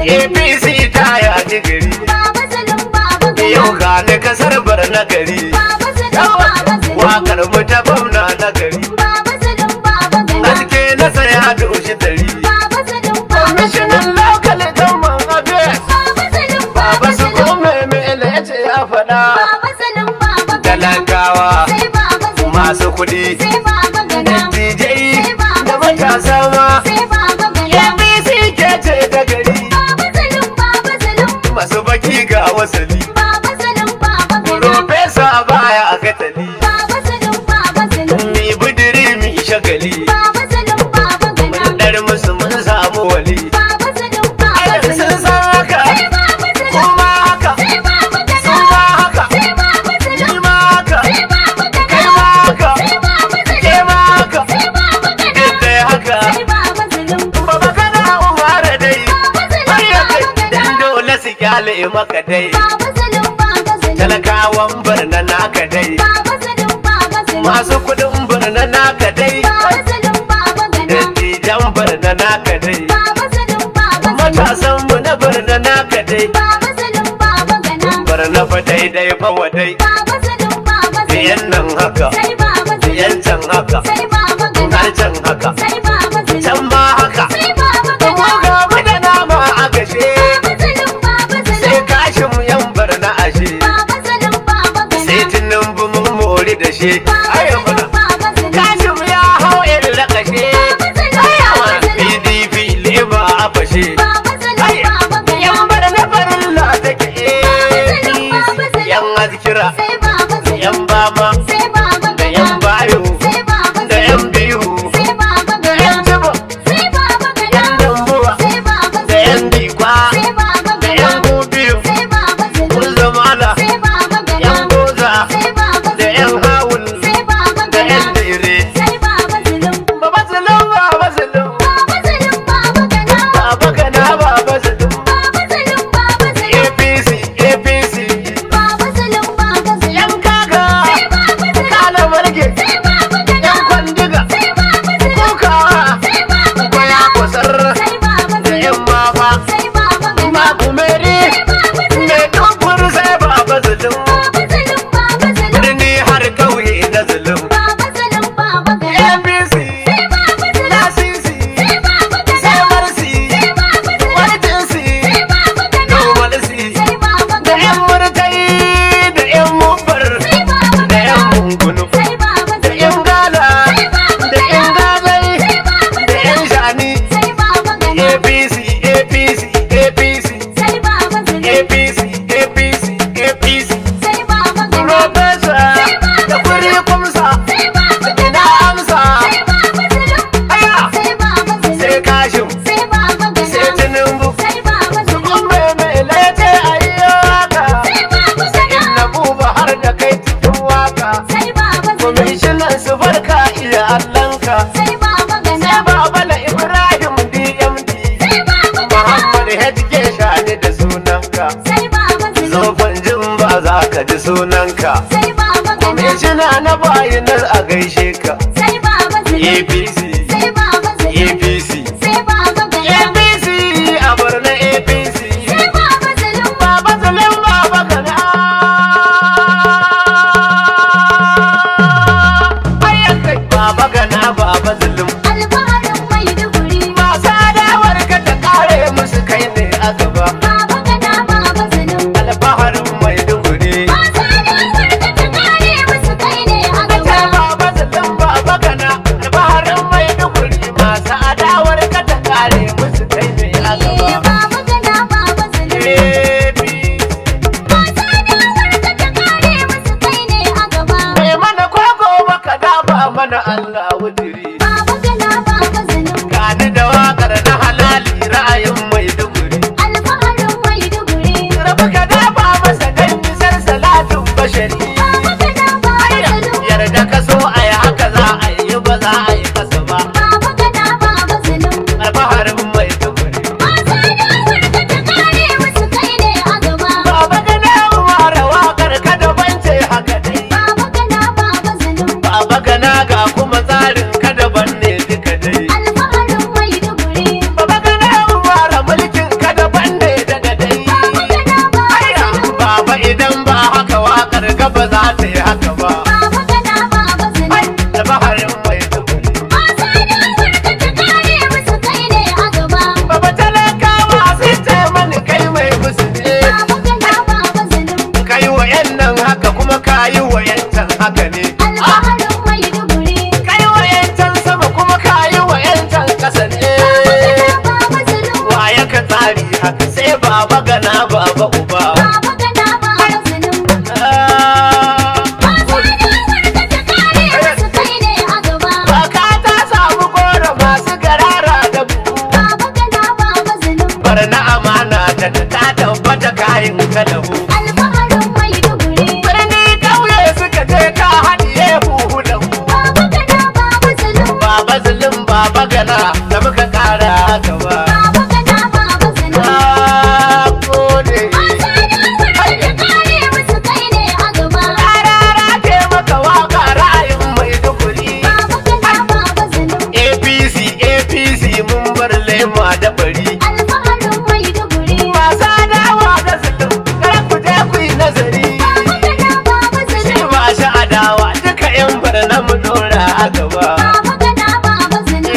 Zulum. APC ta yaji gari. Baba Zulum, Baba Gana. Yau ga ni kasar bar na gari. Baba Zulum, Baba Zulum. Wakar mu ta gwamna na gari. Baba Zulum, Baba Gana. Haske na saya doshi dari. Baba Zulum, Baba Kwamishinan Zulum. local government affairs. Baba Zulum, Baba Baba su Zulum. kome mai ce ya faɗa. Baba Zulum, Baba Gana. Talakawa Sai Baba Zulum. masu kuɗi. Sai Baba Gana. Dattijai da matasa ma. Sai Baba Gana. APC ke ce ta gari. Baba Zulum, Baba Zulum. Masu baki ga wasali. Baba Zulum, Baba Gana. Profesa baya a gatali. Baba Zulum, Baba Zulum. Mi budiri mi shagali. Baba Zulum, Baba Gana. Dar musu mun samu wali. Baba Zulum, Baba Ai sun Zulum. san haka. Sai Baba Zulum. Kuma haka. Sai Baba Gana. Sun ma haka. Sai Baba Ni Zulum. ma haka. Sai Baba Gana. Kai ma haka. Sai Baba Ke Zulum. ma haka. Sai Baba Gana. Duk dai haka. Sai Baba Zulum. Baba kana umara dai. Baba Zulum, Har ya Baba kai. Gana. Dan dole su kyale maka dai. Baba Zulum, Baba Zulum. Talakawan birnin naka dai. Baba Zulum, Baba Zulum. Masu kudin birnin naka dai. Baba Zulum, Baba Gana. Dattijan birnin naka dai. Baba Zulum, Baba Zulum. Matasan mu na birnin naka dai. Baba Zulum, Baba Gana. Barna fa daidai fa wadai. Baba Zulum, Baba Zulum. Yan nan haka. Sai Baba Zulum. Yan can haka. Sai Baba Gana. Har can haka. Sai Baba Can Zulum. ma haka. Sai Baba Mu Gana. ga mu da nama a gashe. Baba Zulum, Baba Sai Zulum. kashin yan barna ashe. Baba Zulum, Baba Gana. Sai tunan mun mori da shi. Baba Ayo Zulum, mana. Baba Zulum. Kashin ya hau irin lakashe. Baba Zulum, Baba Zulum. PDP lema a fashe. Baba Zulum, Baba Gana. Yan barna farilla take. Zulum, Baba Zulum. Yan azkira. Sai Baba Zulum. Yan bama. Sai Baba Da Gana. yan bayo. Sai Baba Da yan Zulum. biyu. Sai Baba Da yan Gana. jibo. Sai Baba Yan Gana. dambuwa. Sai Baba Da yan Zulum. dikwa. Sai Baba Da yan Gana. gobiyo. Sai Baba Zulum. Kun zamana. Sai Baba Gana. Yan goza. Sai Baba Da yan Zulum. hawul. Sai Baba Da yan Gana. dire. Sai Baba Zulum. Baba zulum, baba zulum. Baba Zulum, Baba Gana. Baba gana, baba zulum. Baba Zulum, Baba Zulum. APC, APC. Baba Zulum, Baba Zulum. Yan kaka. Sai Baba Zulum. Kala marge. Sai Baba Gana. Yan kwandiga. Sai Baba Zulum. Kukawa. Sai Baba Kwaya Gana. kusar. Sai Baba Da yan Zulum. mafa. Sai Baba Gana. Makumeri. Sai Baba Zulum. Mai dubur sai baba zulum. Baba Zulum, Baba Zulum. Birni har kauye na zulum. Baba Zulum, Baba Gana. APC. Sai Baba Zulum. Lasisi. Sai Baba Gana. Sai marsi. Sai Baba Zulum. Warjinsi. Sai Baba Gana. Normalsi. Sai Baba Da Gana. yan murtai. Da yan mubbar. Sai Baba Da yan Gana. mungunu. Sai Baba Da yan Zulum. gala. Sai Baba Da yan Gana. gazai. Sai Baba Da yan Zulum. shani. Sai Baba Gana. APC, APC, APC. Sai Baba Zulum. APC, APC, APC. Sai Baba Gana. Profesa. Da kuri kumsa. Sai Baba Ina Gana. amsa. Sai Baba Zulum. Aya. Sai Baba Sai Zulum. Kashim. Sai Baba Sai Gana. Tinubu. Sai Baba Zulum. Gombe mai lece ayyo waka. Sai Baba Gana. Na buba har da kai cikin waka. Sai Baba Zulum. Kwamishinan su barka iya Allahnka. Sai Baba Gana. Sai Babala Ibrahim DMD. Sai Baba Gana. Muhammad HK Shani da sunanka. Sai Baba Zulum. Zofan jin ba za ka ji sunanka. Sai Baba Gana. Kwamishina na bayinar a gaishe ka. Sai Baba Zulum. APC, Sai Baba Zulum. APC, Sai Baba Gana. APC a Borno APC. Sai Baba Zulum. Baba Zulum Baba Gana. Ayyan kai Baba Gana Baba Zulum. Alfaharin Maiduguri. Masu adawar ka ta kare musu kai ne a gaba. Baba Gana Baba Zulum. Alfaharin Maiduguri. Masu adawar ka ta kare musu kai ne a Ta gaba. Baba Zulum Baba Gana. Alfaharin Maiduguri. Masu adawar ka ta kare musu kai ne a Eh, gaba. Baba Gana Baba Zulum. APC. Masu adawar ka ta kare musu kai ne a gaba. Bai mana koko baka dafa mana Allah wutiri. Baba Gana Baba Zulum. Gani da wakar na halali ra'ayin Maiduguri. Alfaharin Maiduguri. Rabu ka dafa masa dan nisar salatin bashari. Baba Gana Baba Zulum. Yarda ka so a yi haka za a yi ba za a yi kasa ba. Baba Gana Baba Zulum. Alfaharin Maiduguri. Masu adawar ka ta kare musu kai ne a gaba. Baba gana umara wakar ka daban ce haka dai. Baba Gana Baba Zulum. Baba gana ga kuma tsarin ka. wayancan haka ne. Alfaharin Maiduguri. Kai wayancan sama kuma kayi wayancan kasa ne. Baba Zulum. Waye ka tsari haka sai Baba Gana, Baba Uba. Baba Gana, Baba Zulum. Ah, Masu adawar ka ta kare musu, kai ne a gaba. Baka ta samu goro masu garara da buhu. Baba Gana, Baba Zulum. Barna amana da ta tabbata kayan kalahu. Alfaharin Maiduguri. Birni kauye suka je ka haɗiye buhu da hu. Baba Gana, Baba Zulum. Baba Zulum, Baba Gana da muka kara gaba. Baba Gana, Baba Zulum. Na gode. Masu adawar ka ta kare musu, kai ne a gaba. Rarara ke maka waka ra'ayin Maiduguri. Baba Gana, Baba Zulum. APC APC mun bar lema da bari. Alfaharin Maiduguri. Masu adawa da Zulum, kar ku je ku yi nazari. Baba Gana, Baba Shi Zulum. ba shi adawa duka yan barna mu dora a gaba. Baba Gana, Baba Zulum.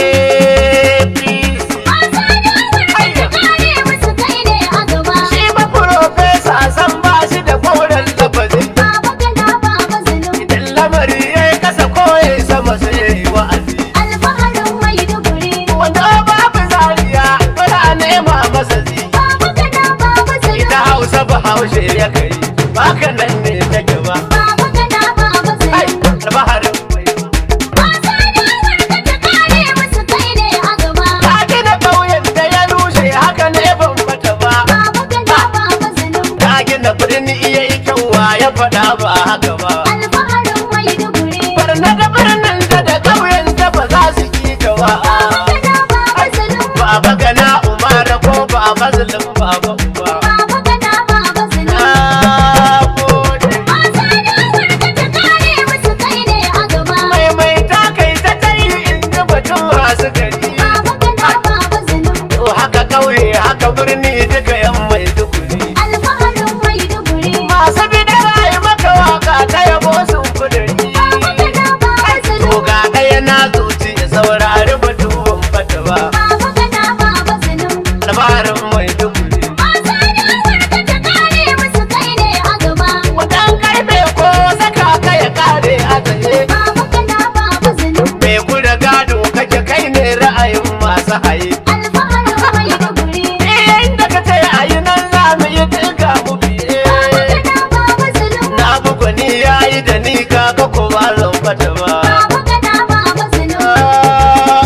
APC. Masu adawar ka ta kare musu, kai ne a gaba. Shi ba profesa san ba shi da koren lafazi. Baba Gana, Baba Zulum. Idan lamari ya yi kasa ko ya yi sama sai ya yi wa'azi. Alfaharin Maiduguri. Wanda babu zariya dole a nema masa zi. Baba Gana, Baba Zulum. Ita Hausa Bahaushe ya kai, baka nan ne take ba. Baba Gana, Baba Ai, Zulum. albaharin mai. Masu adawar ka ta kare musu, kai ne a gaba. Ka gina ƙauyen da ya rushe haka ne ban bata ba. Baba Gana, Baba Zulum. Ka gina birni iya yi kyau wa ya faɗa ba haka ba. Alfaharin Maiduguri. Barna da birnin da da ƙauyen da ba za su ki ka ba. Baba Gana, Baba Zulum. Baba Gana Umar ko Baba Zulum, Baba Uba. Baba Gana, Baba Zulum. Na gode. Masu adawar ka ta kare musu, kai ne a gaba. Maimaita kai ta tayi in ji batun masu gari. Baba Gana, Baba Zulum. To haka ƙauye haka birni duka yan Maiduguri. Alfaharin Maiduguri. Masu bidar ayi maka waka ta yabo sun kuduri. Baba Gana, Baba To Zulum. ga ɗaya na zuci ya saurari batu ban fata ba. Baba Gana, Baba Zulum. Labarin Maiduguri. Masu adawar ka ta kare musu, kai ne a gaba. Wadan karfe ko saka ka ya kare a tsaye. Baba Gana, Baba Zulum. Mai kura gado kake kai ne ra'ayin masu haye. Alfaharin Maiduguri. Inda ka ce a yi nan za mu yi tilka mu biye. Baba Gana, Baba Zulum. Na bugu ni yayi da ni kaga ko ba zan fata ba. Baba Gana, Baba Zulum. Ah,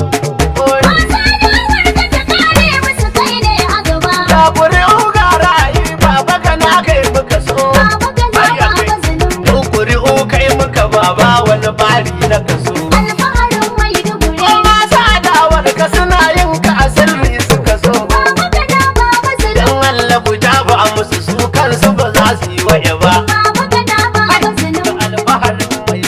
oi. Masu adawar ka ta kare musu, kai ne a gaba. Ga ƙuri'u ga ra'ayi Baba Gana kai muka so. Baba Gana, Baba Zulum. Mu ƙuri'u kai muka baba wani bari na kaso. Alfaharin Maiduguri. Ko masu adawar ka suna yin ka a sirri suka so. Baba Gana, Baba Zulum. Dan Allah ku jafa musu su kansu ba za su yi waya ba. Baba Gana, Baba Zulum. Alfaharin mai.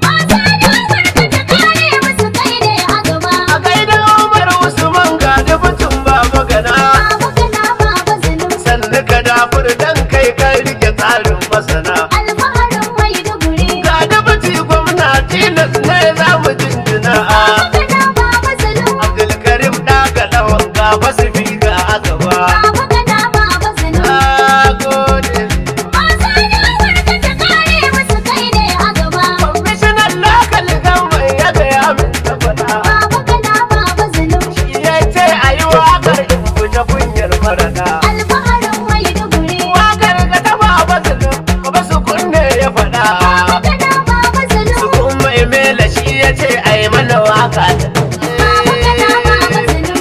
Masu adawar ka ta kare musu, kai ne a gaba. A gaida Umar Usman ga dubutin Baba Gana. Baba Gana, Baba Zulum. Sannu ka dafur dan kai ka rike tsarin masana. Alfaharin Maiduguri. Ga dubuti gwamna tilas ne za mu jinjina. Baba Gana, Baba Zulum. Abdulkarim ɗaga lawan ga basu fi ga a gaba. Baba Gana, Baba Zulum. Na gode. Masu adawar ka ta kare musu, kai ne a gaba. Kwamishinan lokal gama ya gaya min ta faɗa. Baba Gana, Baba Zulum. Ya ce a yi waƙar in fita kunyar marana. Alfaharin Maiduguri. Waƙar ga ta Baba Zulum, ba su kunne ya faɗa. Baba Gana, Baba Su Zulum. kuma Emela shi ya ce a yi mana waƙa ta. Baba Gana, Baba Zulum.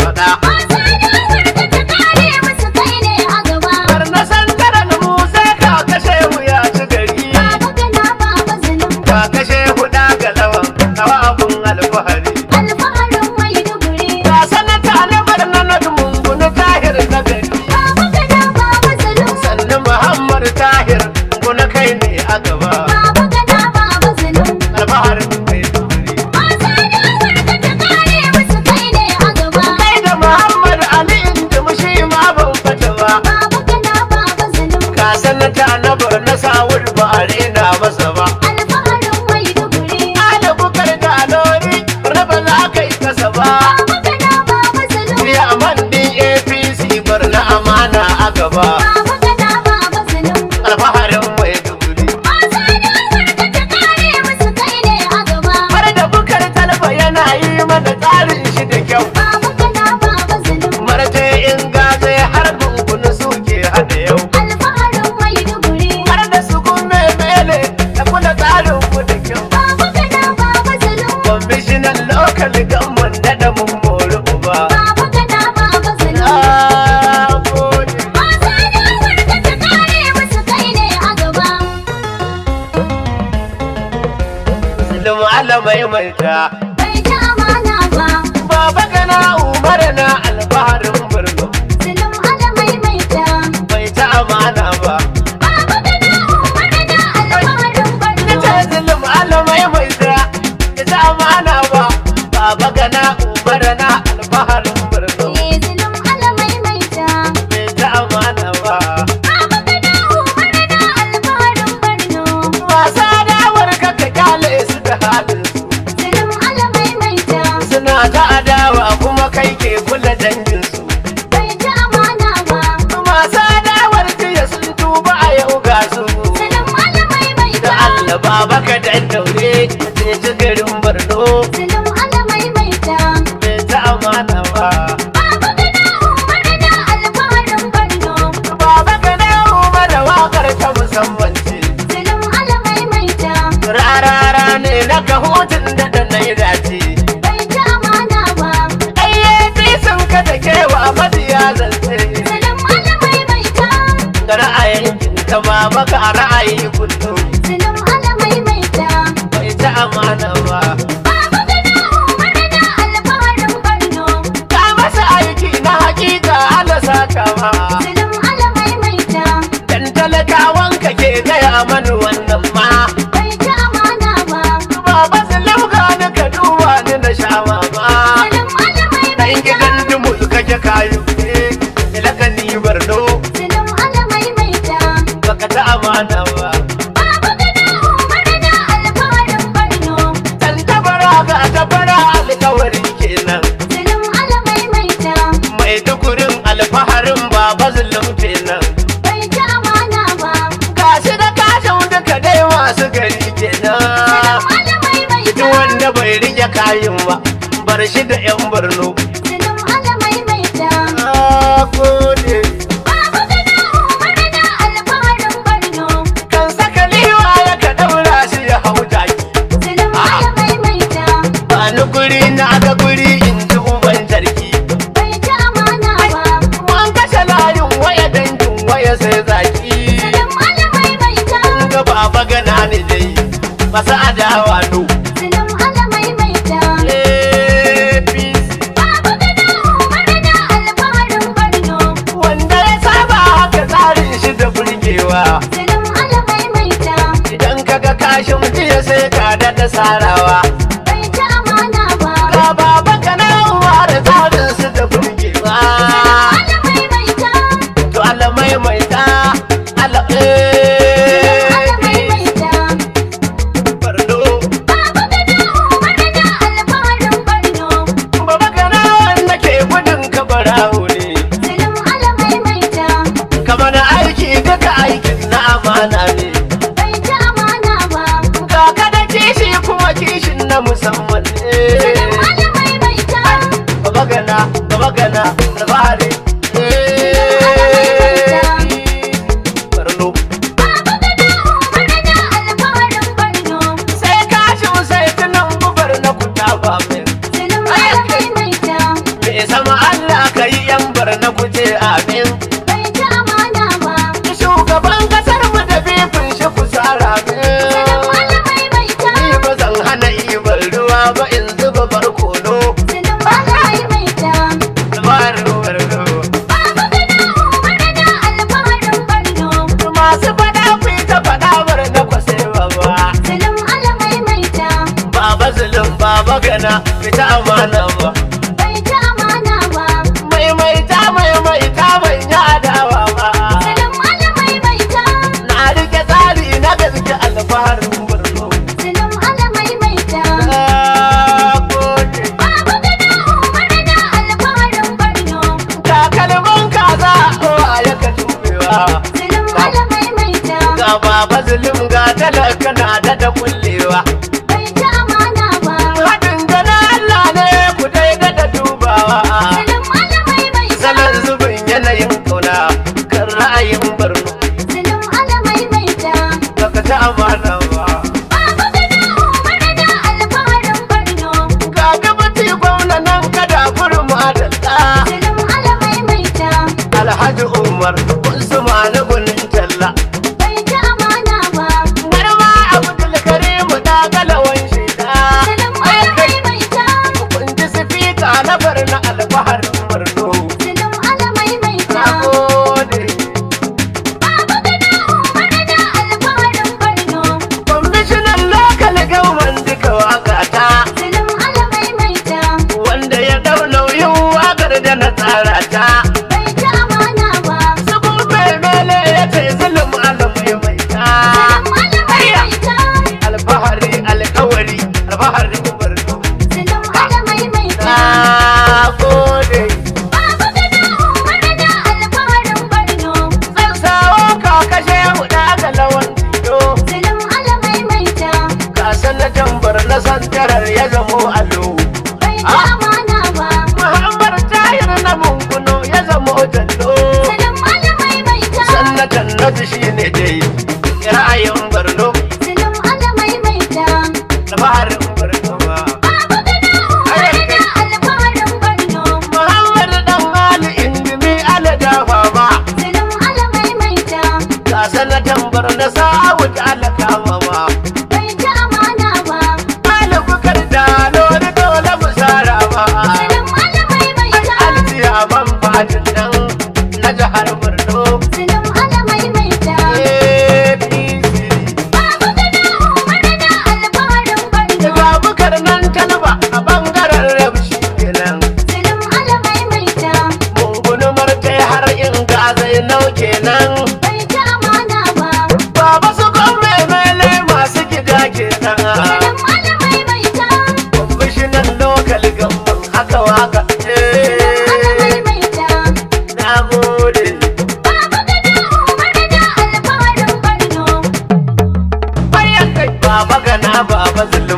Faɗa. Masu adawar ka ta kare musu, kai ne a gaba. Barna santaran Musa ka kashe mu ya ci gari. Baba Gana, Baba Zulum. Ka kashe huɗa ga lawan, kawa abun alfahari. Alfaharin Maiduguri. Ga sanata na Barna na Mungunu Tahir na gari. Baba Gana, Baba Zulum. Sannu Muhammad Tahir, guna kai ne a gaba. Baba Gana, Baba Zulum. Alfaharin Maiduguri. Masu adawar ka ta kare musu, kai ne a gaba. Kai da Muhammad Ali Indimi shi ma ban fata ba. Baba Gana, Baba Zulum. Ka sanata na Barna Sawul ba a rena masa ba. Alfaharin Maiduguri. Ala bukar da alori, raba za ka yi kasa ba. Baba Gana, Baba Zulum. Ya man din APC Barna amana a gaba. Baba Gana, Baba Zulum. Alfaharin Maiduguri. Zulum alamai maita. Bai ci amana ba. Baba Gana Umar na alfaharin Borno. Zulum alamai maita. Bai ta amana ba. Baba Gana Umar na alfaharin Borno. Ta zulum alamai maita. Bai ta amana ba. Baba Gana Umar na alfaharin Borno. Eh, zulum alamai maita. Bai ta amana ba. Baba Gana Umar na alfaharin Borno. Wasa dawar ka ka kyale su da halin su. Zulum alamai maita. Suna ta adawa kuma kai ke kula dangin su. Bai ci amana ba. Masu adawar jiya sun tuba a yau ga su. Zulum alamai Da maita. Allah baba ka dan daure ka ceci garin Borno. Zulum alamai maita. Bai ta amana ba. Baba Gana Umar na alfaharin Borno. Baba ka dawo mana wakar ta musamman ce. Zulum alamai maita. Rarara ne na ka hutun da da na yi dace. Bai ci amana ba. Ayyaci sun ka da kewa mabiya zance. Zulum alamai maita. Ga ra'ayin ka baba ka ra'ayi kullum. Zulum alamai maita. Bai ta amana ba. Baba Gana Umar na alfaharin Borno. Ka masa aiki na hakika ala saka ma. Zulum alamai maita. Dan talakawan ka ke gaya mani wannan ma. Bai ci amana ba. Baba zulum ga ni ka duba ni na sha mama. Zulum alamai Dan maita. gidan dumu kake kayu ilaka ni barno Zulum alamai maita. baka ta amana ba. Baba Gana Umar na alfaharin Borno. Dan tabara ga tabara alkawari kenan. Zulum alamai maita. Mai dukurin alfaharin baba zulum kenan. Bai ci amana ba. Gashi da kashin duka dai masu gari kenan. Zulum alamai Duk maita. wanda bai rike kayan ba, bar shi da yan Borno. Zulum alamai maita. Na gode. Baba Gana Umar na alfaharin Borno. Kan saka liwa ya ka daura shi ya hau jaki. Zulum alamai maita. Ba ni guri na ga guri in ji uban sarki. Bai ci amana ba. An kashe layin waya dangin waya sai zaki. Zulum alamai maita. Ga baba gana ne dai, masu adawa no. Zulum alamai maita. APC. Baba Gana Umar na alfaharin Borno. Wanda ya saba haka tsarin shi da burgewa. Zulum alamai maita. Idan kaga kashin jiya sai ka daɗa sarawa. Bai ci amana ba. Ga baba gana uwa da tsarin su da burgewa. Alamai maita. To Allah maimaita, Allah Alamai maita. Barno. Baba Gana Umar na alfaharin Borno. Baba gana wanda ke gudun ka barawo ne. Zulum alamai maita. Kamar aiki duka aikin na amana ne. Bai ci amana ba. Kaka da kishi kuma kishin na musamman ne. Zulum alamai maita. Baba gana, baba gana, alfahari. Barno. Baba Gana Umar na alfaharin Borno. Sai kashin sai tunan bubar na kuta ba min. Zulum alamai maita. Me sama Allah ka yi yan barna kuje amin. Bai ci amana ba. Shugaban kasar mu da bifin shi ku sara Zulum min. alamai maita. Ni ba zan hana ibar ruwa ba in zuba barkono. Zulum alamai maita. Barno barno. Baba Gana Umar na alfaharin Borno. Masu fada ku yi ta fada bar na kwase baba. Zulum alamai maita. Baba zulum baba gana fita amana ba. Bai ci amana ba. Maimaita maimaita ban yi adawa ba. Zulum alamai maita. Na rike tsari na gaske alfaharin Borno. Zulum alamai maita. Na gode. Baba Gana Umar na alfaharin Borno. Takalmin kaza kowa ya ka tubewa. Zulum alamai maita. Ga baba zulum ga talaka na da da kullewa. Bai ci amana ba. Haɗin gana Allah ne ku dai da da dubawa. Zulum alamai maita. Salon zubin yanayin kauna kan ra'ayin Borno. Zulum alamai maita. Baka ta amana ba. Baba Gana Umar na alfaharin Borno. Ga gabati gwamna nan kada gurma da ɗa. Zulum alamai maita. Alhaji Umar Usman gunin talla. Bai ci amana ba. Garma Abdul Karim da galawan shida. na Baba.